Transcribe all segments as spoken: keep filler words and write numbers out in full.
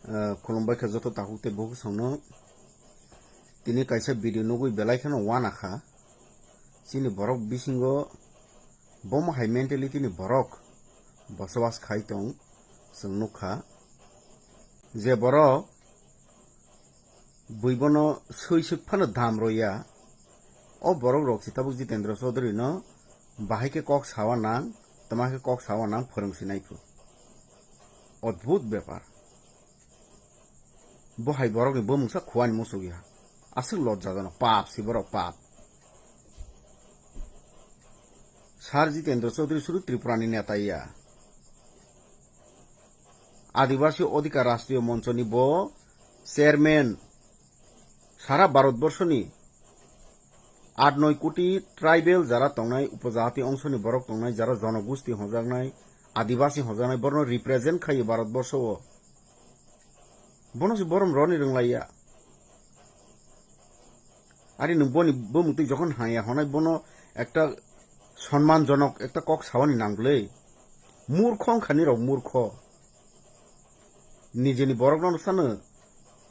Ah, khulumbai kha joto takhuk tei bukhuk songno. Tini kaisa video nugwi belai kheno uanakha. Chini borok bisingo bomo hai mentality ni borok bosobas khai tong chwng nukha. Je borok bui bono swi swk phano dam roya. O borok rok si tabuk Jitendra Chaudhary no bahai khe kok sawa nang, tama khe kok sawa nang phwrwng sinai phu. Odbhut bepar. Bo hai borok ni bumungsa khuani muchuk ya. Aswk lojjajonok, pap si borok, pap. Sir Jitendra Chaudhary suru Tripura ni neta ya. Adibasi Odhikar Rashtriya Moncho ni bo chairman, sara Bharat borso ni aat noi koti tribal jara tongnai, upojati ongso ni borok tongnai, jara jonogusti hojaknai, adibasi hojaknai, borno represent khaio Bharat borso o. Bono se borom roni rwnglaiya. Ari nwng boni bumung twi jokhon haya honai bono ekta sonmanjonok ekta kok sawani nang bwle. Murkho wngkha nirok, murkho. Nijeni borokno sano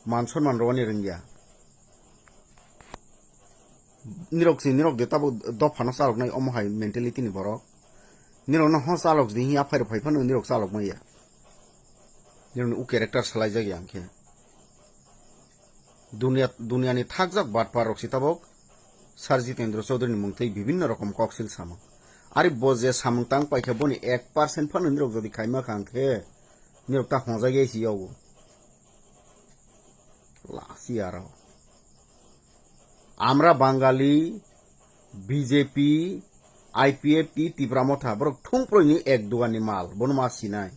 man sonman rwani rwngya. Nirok si nirok de tabuk dophano chaloknai omo hai mentality ni borok. Nirokno ho chalok di hiya phai rok phai phano nirok chalok maya. Nirokni u character salai jak ya hwnkhe. Dunia, duniani thakjak batpar rok si tabuk Sir Jitendra Chaudhary ni mungtwi bibinno rokom koksil samung. Ari bo je samung tang paikha boni ek percent phano nirok jodi khaima kha hwnkhe nirok ta hojak ya si yago. Lasi aro. Amra Bangali, B J P, I P F T, Tipra Motha, borok thungproi ni ek dugan ni mal, bono ma sinai.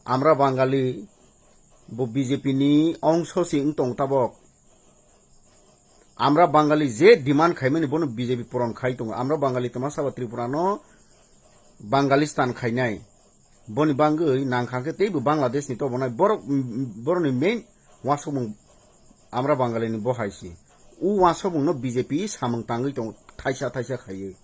Amra Bangali, bo B J P ni ongso si wng tong tabok. Amra Bangali je demand khaimani bono B J P puron khai tongo. Amra Bangali tama saba Tripura no Bangalistan khainai. Boni bangwi nangkha khe teibo Bangladesh ni tobonai borok, boroni main wasomung Amra Bangali ni bo hai si. U wasomung no B J P samung tangwi tongo thaisa thaisa khaiwi.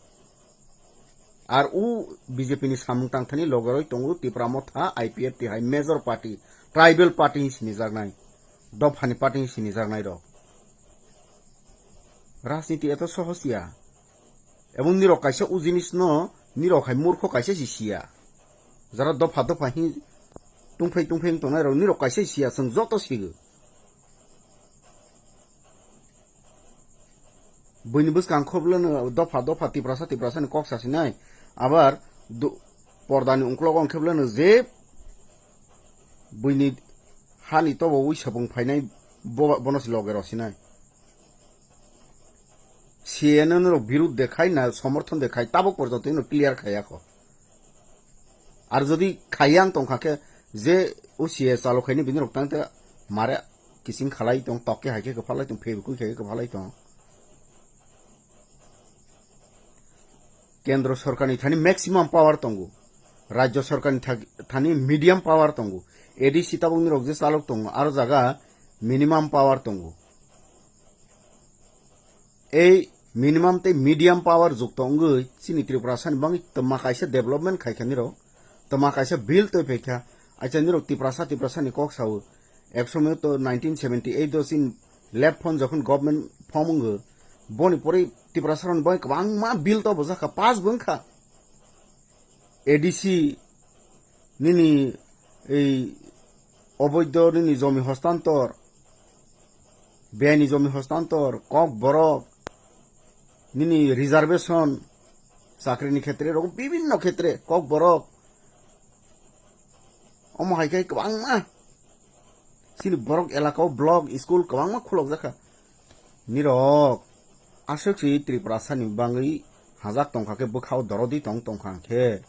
Ar u B J P ni samung tangthani logeroi tongo Tipra Motha, I P F T hai major party, tribal party hin sinijaknai, dophani party hin sinijaknai rok. Rajniti eto sohos ya. Ebong nirok kaisa u jinis no nirok hai murkho kaisa si siya. Jara dopha dopha hin tungphai tungphai wng tongnai rok nirok kaisa si siya, chwng joto sigo. Buini bwskang khe bwleno dopha dopha Tiprasa Tiprasa ni kok sasinai. Abar du-, pordani ungklogo wngkhe bwleno je buini hani tobo ui sabung phainai bo-, bono se loge rosinai. C N N rok birud de khai na somorthon de khai tabok porjonto ino clear khaiya kho. Ar jodi khaiya wng tongkha khe je o C A chalo khaini bini rok tang te mare kising khalai tong, tok khe hai khe kwphalai tong, febukui khai khe kwphalai tong. Kendro sorkarni thani maximum power tongo, rajyo sorkarni thak-, thani medium power tongo, A D C tabukni rok je chalok tongo, aro jaga minimum power tongo. Ei minimum tei medium power jukto wngwi chini Tripura sani bangwi twma kaisa development khaikha nirok, twma kaisa bill twi phaikha, aisa nirok Tiprasa Tiprasa ni kok sao. Ek somoy to nineteen seventy eight o chini left front jokhon government form wngwi, boni pore Tiprasa rokni bagwi kwbangma bill to bwjakha, pass bo wngkha. A D C nini ei oboido nini jomi hostantor, beni jomi hostantor, kok borok, nini reservation, chakrini khetre rok, bibinno khetre kok borok. Omo hai khe kwbangma chini borok elaka o block, school kwbangma khulokjakha. Nirok aswk si Tripura sani bangwi hajak tongkha khe bwkha o dorodi tong tongkha khe.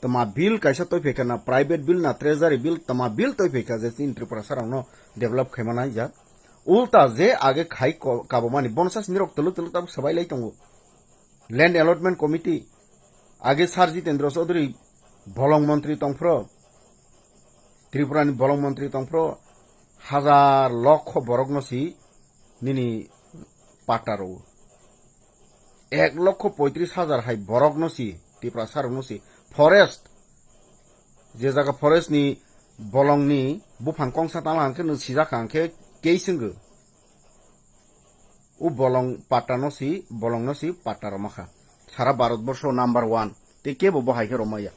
Tma bill kaisa twi phaikha na, private bill na, treasury bill, tma bill twi phaikha je chini Tripura sarokno develop khaima nai jak. Ulta je age khai ko-, kabomani bono sasi nirok tulu tulu tabuk swbai lai tongo. Land Allotment Committee, age Sir Jitendra Chaudhary bolong montri tongphro, Tripura ni bolong montri tongphro, hajar lokho borok no si nini patta rwo. Ek lokho poitris hajar hai borok no si, Tiprasa rok no si, forest, je jaga forest ni Bolongni buphang kongsa tala hwnkhe nwng sijak kha hwnkhe kei swngw. O bolong patta no si, bolong no si patta rwma kha. Sara Bharat borsho number one. Tei kebo bo hai khe rwmaya.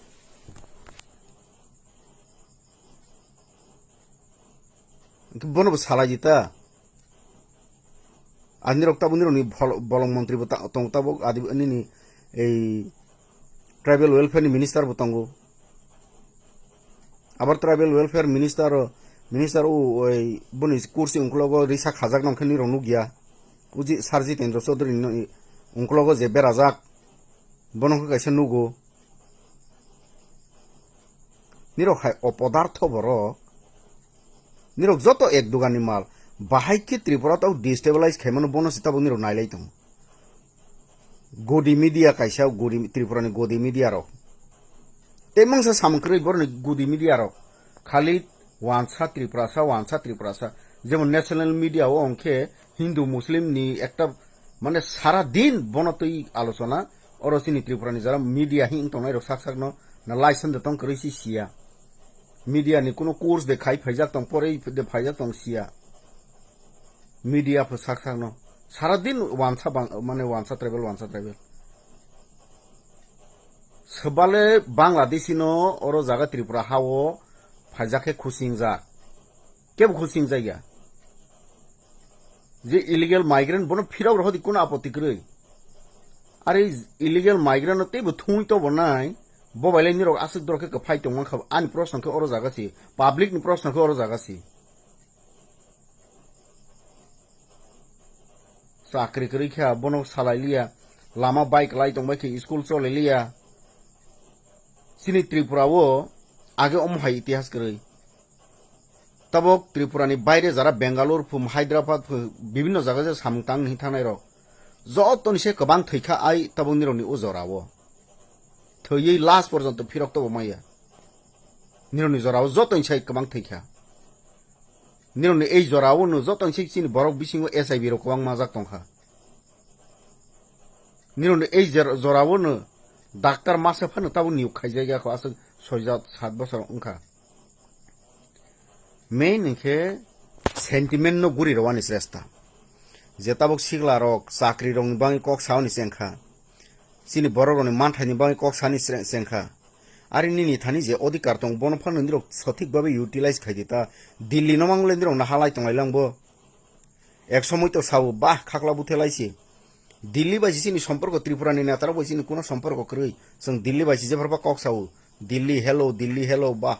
Hwnkhe bono bo salai di ta. Ani rok tabuk nirokni bol-, bolong montri bo ta-, tong tabuk adi nini ei tribal welfare ni minister bo tongo. Abar tribal welfare minister o, minister o oi boni kursi ungklogo risa khajak nong khe nirok nukya. Uji Sir Jitendra Chaudhary ni ungklogo je berajak bono khe kaisa nugo. Nirok hai opodartho borok. Nirok joto ek dugani mal. Bahai khe Tripura tau destabilize khaimano bono se tabuk nirok nailai tongo. Godi media kaisa godi, Tripura ni godi media rok. Tei mangsa samung kwrwi boroni godi media rok. Khali wansa Tripurasa, wansa Tripurasa. Jemon national media o hwnkhe Hindu Muslim ni ekta mane sara din bono twi alochona. Oro chini Tripura ni jora media hin tongnai rok sak sak no na license de tong kwrwi si siya. Media ni kuno course de khai phaijak tong, porei de phaijak tong siya. Media pho sak sak no. Sara din wansa bang, mane wansa tribal, wansa tribal. Sebale Bangladeshi no oro jaga Tripura ha o phaijak khe khusingjak. Kebo khusingjak ya. Je illegal migrant bono phirok rohodi kuno apoti kwrwi. Are illegal migrant no teibo thungwi tobo nai. Bo bai lai nirok aswk dorok khe kwphai tongma kha. Ani proshno khe oro jaga si. Public ni proshno khe oro jaga si. Chakri kwrwi kha, bono salai liya, lama bike lai tongbai khe, school cholai liya. Chini Tripura o age omo hai itihas kwrwi. Tabok Tripura ni baire jara Bengaluru phu, Hyderabad phu, bibinno jaga je samung tang ni thangnai rok. Joto ni se kwbang thwi kha ai tabok nirok ni o jora o. Thwiwi last porjonto phirok tobo maya. Nirok ni jora o joto ni sai kwbang thwi kha. Nirokni ei jora o no joto ni sik chini borok bisingo H I V rok kwbang majak tongkha. Nirokni ei jer-, jora o no doctor masa phano tabuk niyok khaijak ya kho aswk soi jat sat bosor wngkha. Main hinkhe sentiment no guri rwani sresta. Je tabuk sikla rok chakri rokni bagwi kok saoni chengkha. Chini borok rokni manthaini bagwi kok sani chre-, chengkha. Ari nini thani je odhikar tong, bono phano nirok sothik babe utilize khai di ta. Delhi no mang le nirok no halai tonglai lang bo. Ek somoi to sao, bah, khakla buthe lai si. Delhi bai si chini somporko, Tripura ni neta rok bai chini kuno somporko kwrwi. Chwng Delhi bai si jepharba kok sao. Delhi hello, Delhi hello, bah.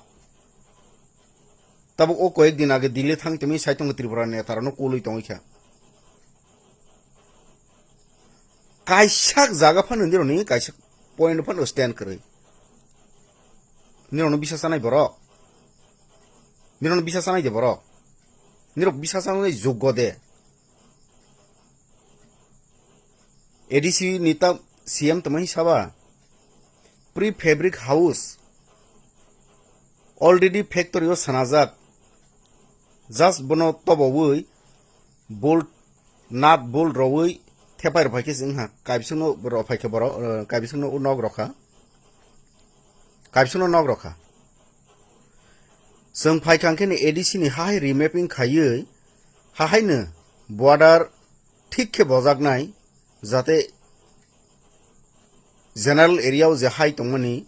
Tabuk o koyek din age Delhi thang tongwi sai tongo Tripura ni neta rok no kulwi tongwi kha. Kaisa jaga phano nirokni kaisa point phano stand kwrwi. Nirokno bisa chanai borok. Nirokno bisa chanai de borok. Nirok bisa chanai joggo de. A D C ni ta C M tongma hisaba. Prefabric house. Already factory o sanajak. Just bono tobowi bolt, nut bolt rowi thepai rok phaikhe se wngkha. Kaibisingno rok phaikhe borok, eh, kaibisingno o nok rokha. Kaibisingno nok rokha. Chwng phaikha hwnkhe ni A D C ni hahai remapping khaiwi hahaino border thik khe bojaknai, jate general area o je hai tongmani,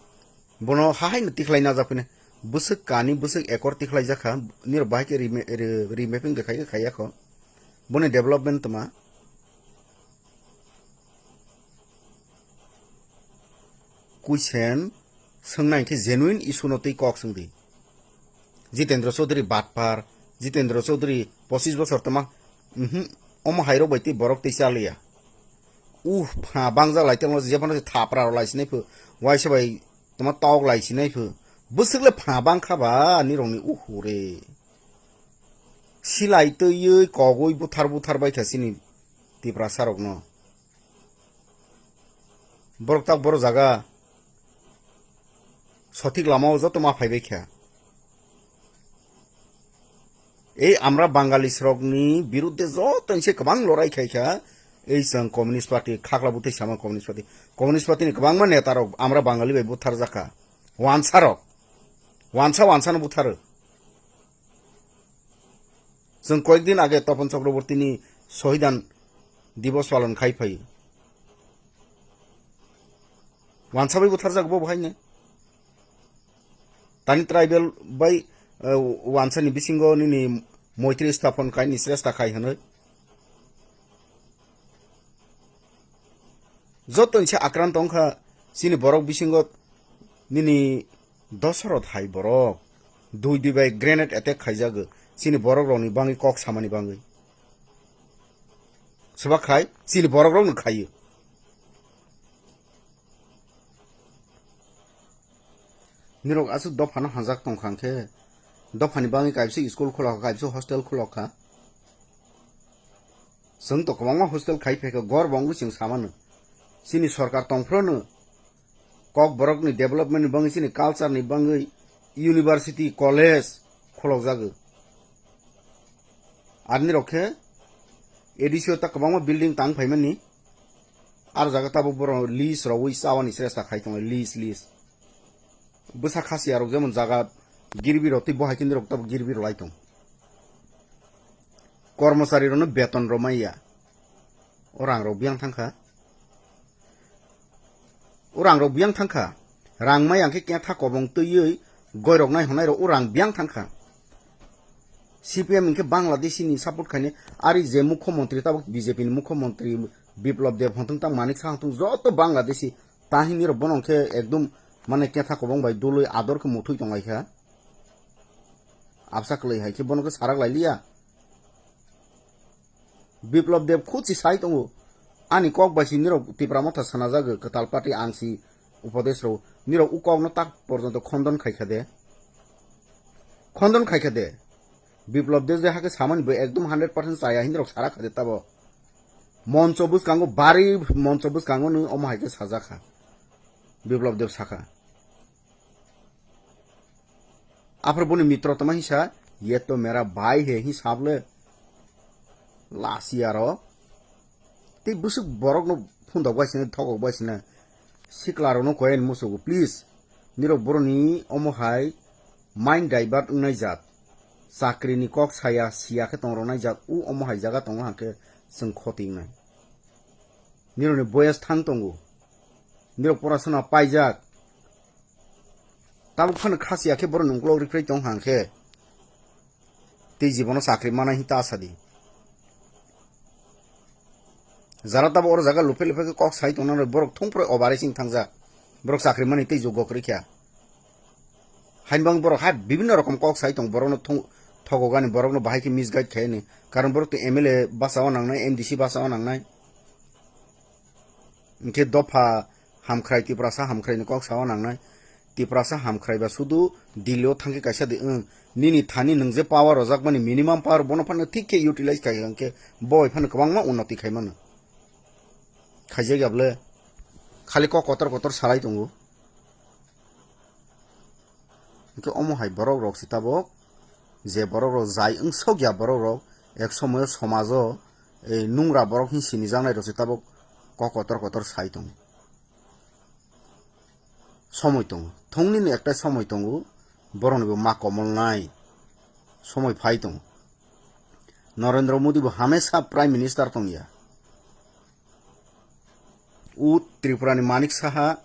bono hahaino tikhlai najak phine, bwswk kani, bwswk ekor tikhlai jakha, nirok bahai khe reme-, re-, remapping de khai khe khaiya kho. Boni development tma? Kuisen swngnai khe genuine issue no twi kok swngdi. Jitendra Chaudhary batpar, Jitendra Chaudhary pochis bosor tama, mhm, omo hairok bai tei borok tei chaliya. Uh, pha bangjak lai tongma jephano se thapra rok lai sinai phu, waisa bai tama tok lai sinai phu. Bwswk le pha bang kha ba nirok ni uhu re. Silai twiwi kogwi buthar buthar bai kha chini Tiprasa rok no. Borok tak boro jaga sothik lama o joto ma phaibai kha. Ei amra Bangalis rokni birudde joto se kwbang lorai khai kha. Ei chwng Communist Party, khakla bwtwi sama Communist Party. Communist Party ni kwbangma neta rok amra Bangali bai buthar jakha. Wansa rok. Wansa wansa no butharo. Chwng koyekdin age Topon Chakrabortini Shohidan Divos palon khai phaio. Wansa bai butharjak bo bo haino. Tani tribal bai, eh, wansani bisingo nini moitri staphon khai ni sresta khai hwnwi. Joto ni se akrant wngkha chini borok bisingo nini Dosarot hai borok dui dui bai grenade attack khaijago chini borok rokni bangwi kok samani bangwi. Swbak khai chini borok rokno khaio. Nirok aswk dophano hamjak tongkha hwnkhe, dophani bagwi kaisa school khulokha, kaisa hostel khulokha. Chwng to kwbangma hostel khai phaikha, gor bo wngwi chwng samano. Chini sorkar tongphrono Kokborokni development ni bagwi, chini culture ni bagwi university, college khulokjago. Ar nirok khe A D C o ta kwbangma building tang phaimani. Ar jaga tabuk borok lease rogwi chawani chesta khai tongo, lease, lease. Bwsa khasi arok jemon jaga girbi rok tei bo hai khe nirok tabuk girbi rw lai tong. Kormochari rokno beton rw manya. O rang rok biyang thang kha. O rang rok biyang thang kha. Rang maya hwnkhe ketha kobong twiwi goirok nai hwnai rok o rang biyang thang kha. C P M hwnkhe Bangladeshi ni support khainai, ari je mukhyamantri tabuk B J P ni mukhyamantri Biplab Deb hwntwng tang Manik Saha hwntwng joto Bangladeshi, ta hini rok bono hwnkhe ekdum mane ketha kobong bai dului ador khe muthwi tong lai kha. Absa kwlwi hai khe bono khe sarak lai liya. Biplab Deb khutsi sai tongo. Ani kok bai si nirok Tipra Motha sanajago, kwtal party ang si upadesh rw. Nirok u kokno tak porjonto khondon khai kha de. Khondon khai kha de. Biplab Deb je hakhe samani bo ekdom hundred percent chaya hinwi rok sara kha de tabo. Moncho bwskango bari moncho bwskango nw omo hai khe sajak kha. Biplab Deb sakha. Aphar boni mitro tama hinsa, "Ye to mera bhai hai," hin sable. Lasi aro. Tei bwswk borokno phundok bai sina, thokok bai sina. Sikla rokno koyen musugo, please. Nirok boroni omo hai mind divert wngnai jat. Chakri ni kok saya, siya khe tong roknai jat. U omo hai jaga tongo hwnkhe chwng khoti wngnai. Nirokni boyas thang tongo. Nirok porasana paijak. Tabuk phano khasiya khe borokni ukolok rikrai tong hang khe. Tei jibono chakri manai hin ta sadi. Jara tabuk oro jaga luphe luphe khe kok sai tongna borok thung pore obarising thangjak. Borok chakri mani tei jugo kwrwi kha. Hainbang borok hai bibinno rokom kok sai tong, borokno thung-, thogogani, borokno bahai khe misguide khaini. Karon borok to M L A basa o nangnai, M D C basa o nangnai. Hwnkhe dopha hamkhrai, Tiprasa hamkhraini kok sao nangnai. Tiprasa hamkhrai ba sudu Delhi o thangkhe kaisa de, wng. Nini thani nwng je power rojakmani, minimum power bono phano thik khe utilize khai hwnkhe boi phano kwbangma unnoti khaimano. Khaijak ya bole. Khali kok kotor kotor salai tongo. Hwnkhe omo hai borok rok se tabok, je borok rok jai wng sok ya borok rok, ek somoyo somajo, eh, nungra borok hin sinijaknai rok se tabok kok kotor kotor sai tongo. Somoi tongo. Thongni ni ekta somoi tongo, borok ni bo ma komol nai. Somoi phai tongo. Narendra Modi bo hamesa Prime Minister tong ya. U Tripura ni Manik Saha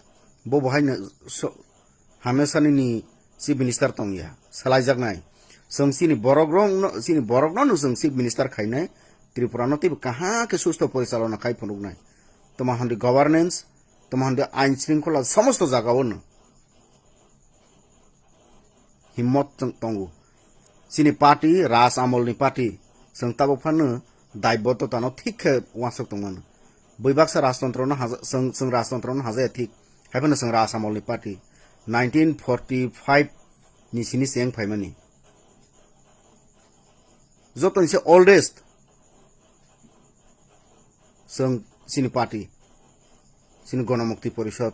bo bo hai no so-, hamesa nini Chief Minister tong ya. Salai jak nai. Chwng chini borok rok no, chini borok no, no chwng Chief Minister khai nai. Tripura no teibo kaham khe susto porichalona khai phunuk nai. Toma hwn di governance, toma hwn di ain shringkhola somosto jaga o no. Himmot tong-, tongo. Chini party, Raj Amol ni party, chwng tabuk phano daibodota no thik khe uansuk tongmano. Bui baksa rajtontro no haja-, chwng, chwng rajtontro no hajaya thik. Haiphano chwng Raj Amol ni party. Nineteen forty five ni sini cheng phaimani. Jotoni se oldest. Chwng chini party, chini Gonomukti Porishod.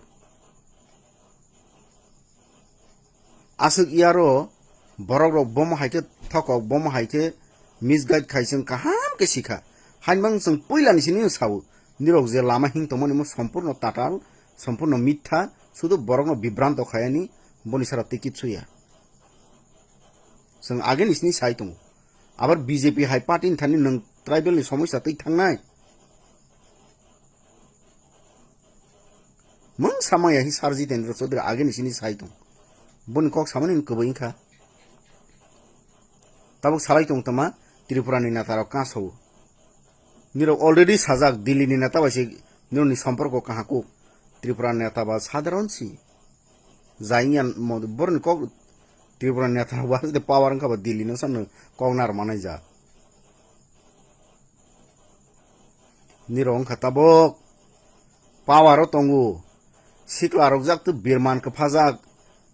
Aswk iyaro borok rok bomo hai khe thokok, bomo hai khe misguide khai chwng kaham khe sikha. Hainbang chwng puila ni sini sao, nirok je lama hing tongmani mo sompurno tatal, sompurno mitha, sudu borokno bibranto khayani, boni sara tei kipsu ya. Chwng ageni sini sai tongo. Abar B J P hai party ni thani nwng tribal ni somosya twi thangnai. Mung samaya hi Sir Jitendra Chaudhary ageni sini sai tong. Boni kok samani ni kwbwi wngkha. Tabuk salai tong tama Tripura ni neta rok kaso. Nirok already sajak Delhi ni neta bai se nirok ni somporko kahakuk. Tripura neta ba sadharon si. Jaiyan mo borni kok Tripura neta ba de power wngkha ba Delhi no sano kok nar manai ja. Nirok wngkha tabuk power o tongo. Sikla rok jak tu birman kwphajak.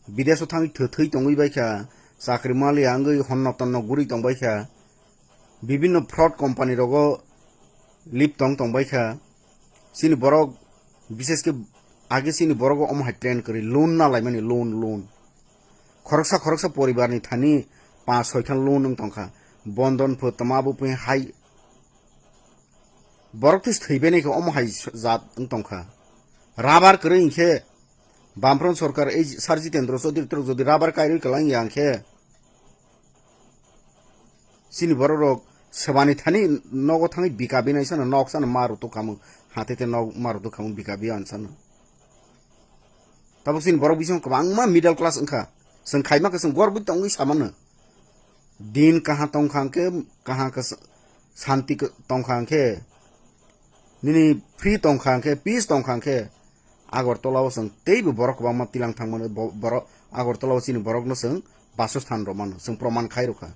Bidesh o thangwi thwi thwi tongwi baikha. Chakri maliya wngwi honno tonno guri tongbaikha. Bibinno fraud company rogo lip tong tongbaikha. Chini borok bishesh khe age chini borok omo hai trend kwrwi loan na laimani loan loan. Khoroksa khoroksa poribar ni thani panch soi khan loan wng tongkha. Bondon pho tama bo pho hai borok tis thwi bene khe omo hai jat wng tongkha. Rabar kwrwi hinkhe Bamfront sorkar ei Sir Jitendra Chaudhary trok jodi rabar kairwi kwlang ya hinkhe chini borok rok sebani thani nogo thangwi bika binai sano nok sano ma rutuk khamu hate te nok ma rutuk khamu bika biya ansano. Tabuk chini borok bising kwbangma middle class wngkha. Chwng khaima khe chwng gorgwi tongwi samano. Din kaha tongkha hwnkhe, kaha khe sa-, santi khe tongkha hwnkhe, nini free tongkha hwnkhe, peace tongkha hwnkhe, Agartala o chwng teibo borok kwbangma tilang thangmano, bo-, borok Agartala o chini borokno chwng basosthan rwmano, chwng proman khai rwkha.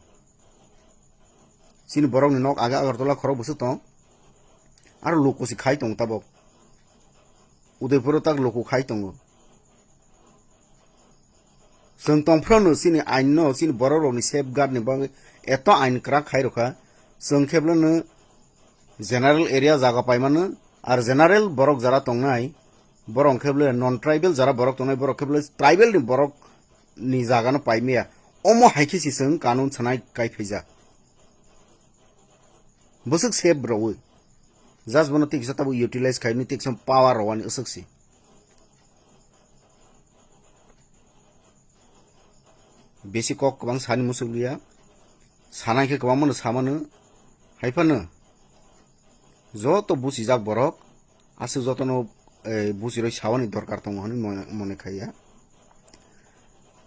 Chini borokni nok age Agartala khorok bwswk tong, aro luku si khai tong tabok. Udaipuro tak luku khai tongo. Chwng tongphuru chini ain no, chini borok rokni safeguard ni bagwi eto ain kwrak khai rwkha. Chwng khe bwlano general area jaga paimano, ar general borok jara tongnai, borok khe bwle non tribal jara borok tongnai, borok khe bwle tribal ni borok ni jaga no paimaya. Omo hai khe si chwng kanun sanai kai phaijak. Bwswk safe rwwi. Just bono tiksa tabuk utilize khaini tiksa power rwani aswk si. Besi kok kwbang sani muchuk liya. Sanai khe kwbangmano samano. Haiphano joto buchijak borok aswk jotono, eh, buchiroi sawani dorkar tongo hwnwi mone, mone khaiya.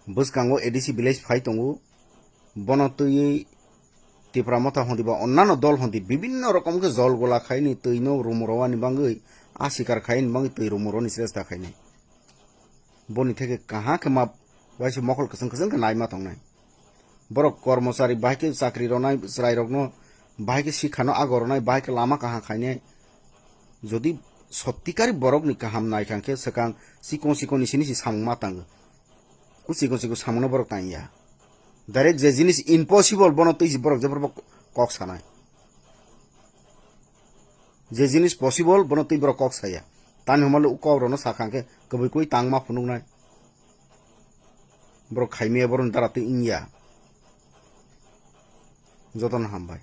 Bwskango A D C village phai tongo. Bono twiwi Tipra Motha hondi ba onnano dol hondi bibinno rokom khe jol gola khaini twino rumrowani bangwi, a sikar khaini bangwi twi rumroni chesta khainai. Boni theke kaha khe ma waisa mokol kwchwng kwchwng khe naima tongnai. Borok kormochari bahai khe chakri ronai, chwrairokno bahai khe sikhano ago ronai, bahai khe lama kaham khainai. Jodi sottikari borokni kaham naikha khe swkang chikon chikon ni sini si samung ma tango. O chikon chikon samungno borok tangya. Direct je jinis impossible bono twi borok jephru bo kok sanai. Je jinis possible bono twi borok kok saya. Tani hwnba le o kok rokno sakha khe kwbwi kwbwi tangma phunuknai. Borok khaimaya borokni dara twi wngya. Jotono hambai.